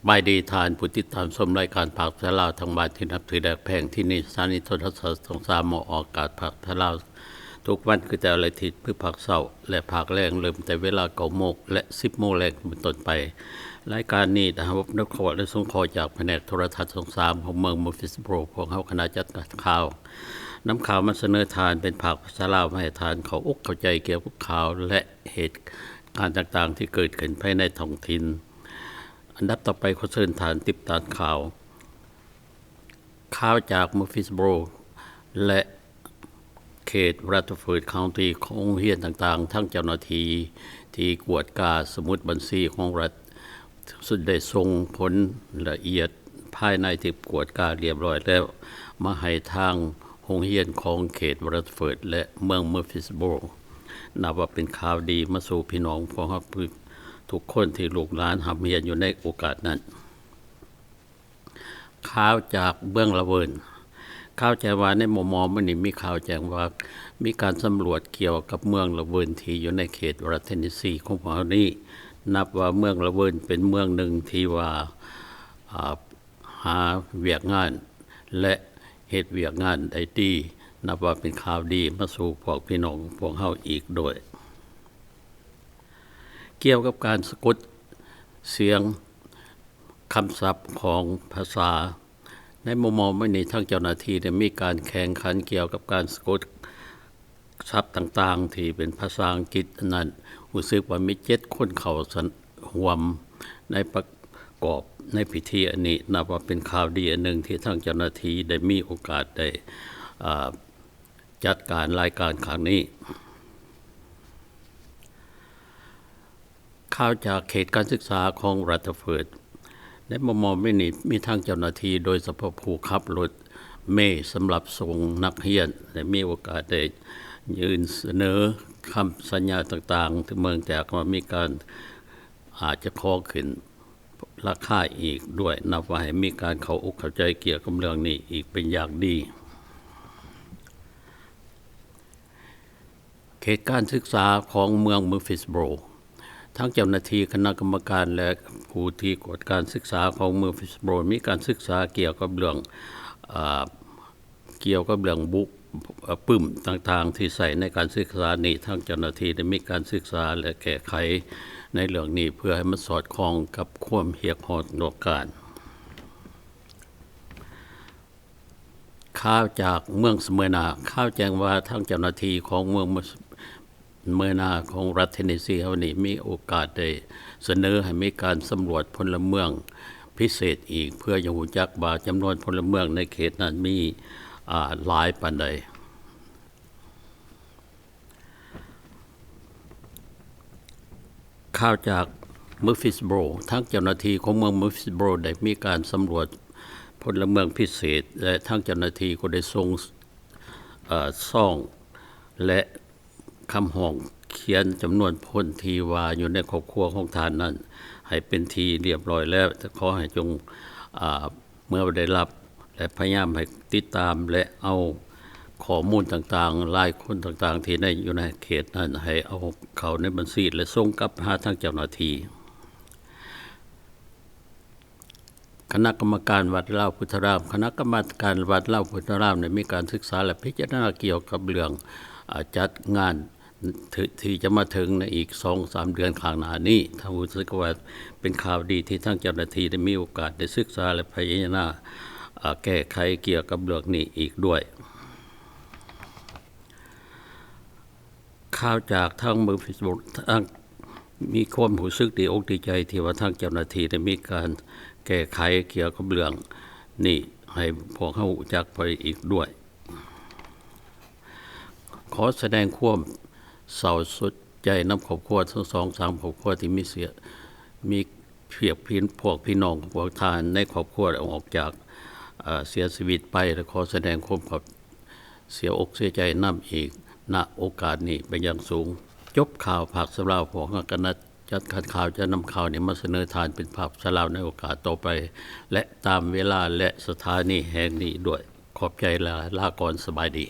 ສະບາຍດີທ່ານຜູ້ຕິດຕາມຊົມລາຍການພາກພາສາລາວທາງບ້ານທີ່ນັບຖືແລະແພງ. ທີ່ນີ້ສະຖານີໂທລະທັດຊ່ອງສາມ ອອກອາກາດພາກພາສາລາວທຸກວັນ ຄືແຕ່ວັນອາທິດ ຄືພາກເຊົ້າ ແລະ ພາກແລງ ເລີ່ມແຕ່ເວລາເກົ້າໂມງ ແລະ ສິບໂມງແລງເປັນຕົ້ນໄປ. ລາຍການນີ້ໄດ້ຮັບອະນຸເຄາະ ແລະ ສົງເຄາະຈາກພະແນກໂທລະທັດຊ່ອງສາມຂອງເມືອງ Murfreesboro. ພວກເຮົາຄະນະຈັດການຂ່າວ ນຳຂ່າວມາສະເໜີທ່ານເປັນພາກພາສາລາວ ໃຫ້ທ່ານເຂົ້າອົກເຂົ້າໃຈກ່ຽວກັບຂ່າວ ແລະ ເຫດການຕ່າງໆທີ່ເກີດຂຶ້ນພາຍໃນທ້ອງຖິ່ນ. ອັນດັບຕໍ່ໄປ ຂໍເຊີນທ່ານຕິດຕາມຂ່າວ. ຂ່າວຈາກ Murfreesboro ແລະ ເຂດ Rutherford County ຂອງໂຮງຮຽນຕ່າງໆ ທັງເຈົ້າໜ້າທີ່ທີ່ກວດກາສະໝຸດບັນຊີຂອງລັດ ໄດ້ສົ່ງຜົນລະອຽດພາຍໃນທີ່ກວດກາລຽບຮ້ອຍແລ້ວ ມາໃຫ້ທາງໂຮງຮຽນຂອງເຂດ Rutherford ແລະ ເມືອງ Murfreesboro. ນັບວ່າເປັນຂ່າວດີມາສູ່ພີ່ນ້ອງພວກເຮົາທຸກຄົນທີ່ລູກຫຼານຮ່ຳຮຽນຢູ່ໃນໂອກາດນັ້ນ. ຂ່າວຈາກເມືອງລາເວີນ. ຂ່າວແຈ້ງວ່າໃນມໍ່ໆມື້ນີ້ມີຂ່າວແຈ້ງວ່າ ມີການສຳຫຼວດກ່ຽວກັບເມືອງລາເວີນທີ່ຢູ່ໃນເຂດລັດເທນເນຊີຂອງພວກເຮົານີ້. ນັບວ່າເມືອງລາເວີນເປັນເມືອງໜຶ່ງທີ່ວ່າ ອາ ຫາວຽກງານ ແລະ ເຮັດວຽກງານໄດ້ດີ. ນັບວ່າເປັນຂ່າວດີມາສູ່ພວກພີ່ນ້ອງພວກເຮົາອີກດ້ວຍ. ກ່ຽວກັບການສະກົດສຽງ ຄຳສັບຂອງພາສາ. ໃນມໍ່ໆມື້ນີ້ ທາງເຈົ້າໜ້າທີ່ໄດ້ມີການແຂ່ງຂັນກ່ຽວກັບການສະກົດສັບຕ່າງໆທີ່ເປັນພາສາອັງກິດ. ອັນນັ້ນ ຮູ້ສຶກວ່າມີເຈັດຄົນເຂົ້າສະ ຮ່ວມໃນປະກອບໃນພິທີອັນນີ້. ນັບວ່າເປັນຂ່າວດີອັນໜຶ່ງທີ່ທາງເຈົ້າໜ້າທີ່ໄດ້ມີໂອກາດໄດ້ ອາ ຈັດການລາຍການຄັ້ງນີ້. ຂ່າວຈາກເຂດການສຶກສາຂອງ Rutherford. ໃນມໍ່ໆມື້ນີ້ ມີທາງເຈົ້າໜ້າທີ່ ໂດຍສະເພາະຜູ້ຂັບລົດເມສຳລັບສົ່ງນັກຮຽນ ໄດ້ມີໂອກາດໄດ້ຍື່ນສະເໜີຄຳສັນຍາຕ່າງໆ ເນື່ອງຈາກວ່າມີການ ອາດຈະຂໍຂຶ້ນລາຄາອີກດ້ວຍ. ນັບວ່າໃຫ້ມີການເຂົ້າອົກເຂົ້າໃຈກ່ຽວກັບເລື່ອງນີ້ອີກເປັນຢ່າງດີ. ເຂດການສຶກສາຂອງເມືອງ Murfreesboro. ທາງເຈົ້າໜ້າທີ່ຄະນະກຳມະການ ແລະ ຜູ້ທີ່ກວດການສຶກສາຂອງ Murfreesboro ມີການສຶກສາກ່ຽວກັບເລື່ອງ ອາ ກ່ຽວກັບເລື່ອງບຸ ອາ ປຶ້ມຕ່າງໆທີ່ໃຊ້ໃນການສຶກສານີ້. ທາງເຈົ້າໜ້າທີ່ໄດ້ມີການສຶກສາ ແລະ ແກ້ໄຂໃນເລື່ອງນີ້ ເພື່ອໃຫ້ມັນສອດຄ່ອງກັບຄວາມຮຽກຮ້ອງຕ້ອງການ. ຂ່າວຈາກເມືອງສະເມີນາ. ຂ່າວແຈ້ງວ່າທາງເຈົ້າໜ້າທີ່ຂອງເມືອງສະເມີນາຂອງລັດເທນເນຊີເຮົານີ້ ມີໂອກາດໄດ້ສະເໜີໃຫ້ມີການສຳຫຼວດພົນລະເມືອງພິເສດອີກ ເພື່ອຈະຮູ້ຈັກວ່າຈຳນວນພົນລະເມືອງໃນເຂດນັ້ນມີ ອາ ຫຼາຍປານໃດ. ຂ່າວຈາກ Murfreesboro. ທາງເຈົ້າໜ້າທີ່ຂອງເມືອງ Murfreesboro ໄດ້ມີການສຳຫຼວດພົນລະເມືອງພິເສດ ແລະ ທາງເຈົ້າໜ້າທີ່ກໍໄດ້ສົ່ງ ເອີ ຊອງ ແລະ ຄຳຮ້ອງຂຽນຈຳນວນຄົນທີ່ວ່າຢູ່ໃນຄອບຄົວຂອງທ່ານນັ້ນ ໃຫ້ເປັນທີ່ລຽບຮ້ອຍແລ້ວ. ແຕ່ຂໍໃຫ້ຈົ່ງ ອາ ເມື່ອໄດ້ຮັບ ແລະ ພະຍາຍາມໃຫ້ຕິດຕາມ ແລະ ເອົາຂໍ້ມູນຕ່າງໆ ລາຍຄົນຕ່າງໆ ທີ່ໃນ ຢູ່ໃນເຂດນັ້ນ ໃຫ້ເອົາເຂົ້າໃນບັນຊີ ແລະ ສົ່ງກັບຫາທາງເຈົ້າໜ້າທີ່. ຄະນະກຳມະການວັດລາວໂພທາລາມ. ຄະນະກຳມະການວັດລາວໂພທາລາມ ໄດ້ມີການສຶກສາ ແລະ ພິຈາລະນາກ່ຽວກັບເລື່ອງ ອາ ຈັດງານ ທີ່ ທີ່ຈະມາເຖິງໃນອີກສອງສາມເດືອນຂ້າງໜ້ານີ້. ຖ້າຮູ້ສຶກວ່າເປັນຂ່າວດີທີ່ທາງເຈົ້າໜ້າທີ່ໄດ້ມີໂອກາດໄດ້ສຶກສາ ແລະ ພະຍາຍາມ ອາ ແກ້ໄຂກ່ຽວກັບເລື່ອງນີ້ອີກດ້ວຍ. ຂ່າວຈາກທາງເມືອ ທາງ ມີຄວາມຮູ້ສຶກດີອົກດີໃຈທີ່ວ່າທາງເຈົ້າໜ້າທີ່ໄດ້ມີການແກ້ໄຂກ່ຽວກັບເລື່ອງນີ້ໃຫ້ພວກເຮົາຮູ້ຈັກໄປອີກດ້ວຍ. ຂໍສະແດງຄວາມເສົ້າສົດໃຈນຳຄອບຄົວທັງສອງສາມຄອບຄົວທີ່ມີເສຍ ມີພຽກພີ່ ພວກພີ່ນ້ອງຂອງພວກທ່ານໃນຄອບຄົວອອກຈາກ ເອີ ເສຍຊີວິດໄປ ແລະ ຂໍສະແດງຄວາມຂອບ ເສຍອົກເສຍໃຈນຳອີກ ນະໂອກາດນີ້ເປັນຢ່າງສູງ. ຈົບຂ່າວພາກສາລາວ ພວກເຮົາຄະນະຈັດການຂ່າວຈະນຳຂ່າວນີ້ມາສະເໜີທ່ານເປັນພາກສາລາວໃນໂອກາດຕໍ່ໄປ ແລະ ຕາມເວລາ ແລະ ສະຖານີແຫ່ງນີ້ດ້ວຍ. ຂອບໃຈ ແລະ ລາກ່ອນ. ສະບາຍດີ.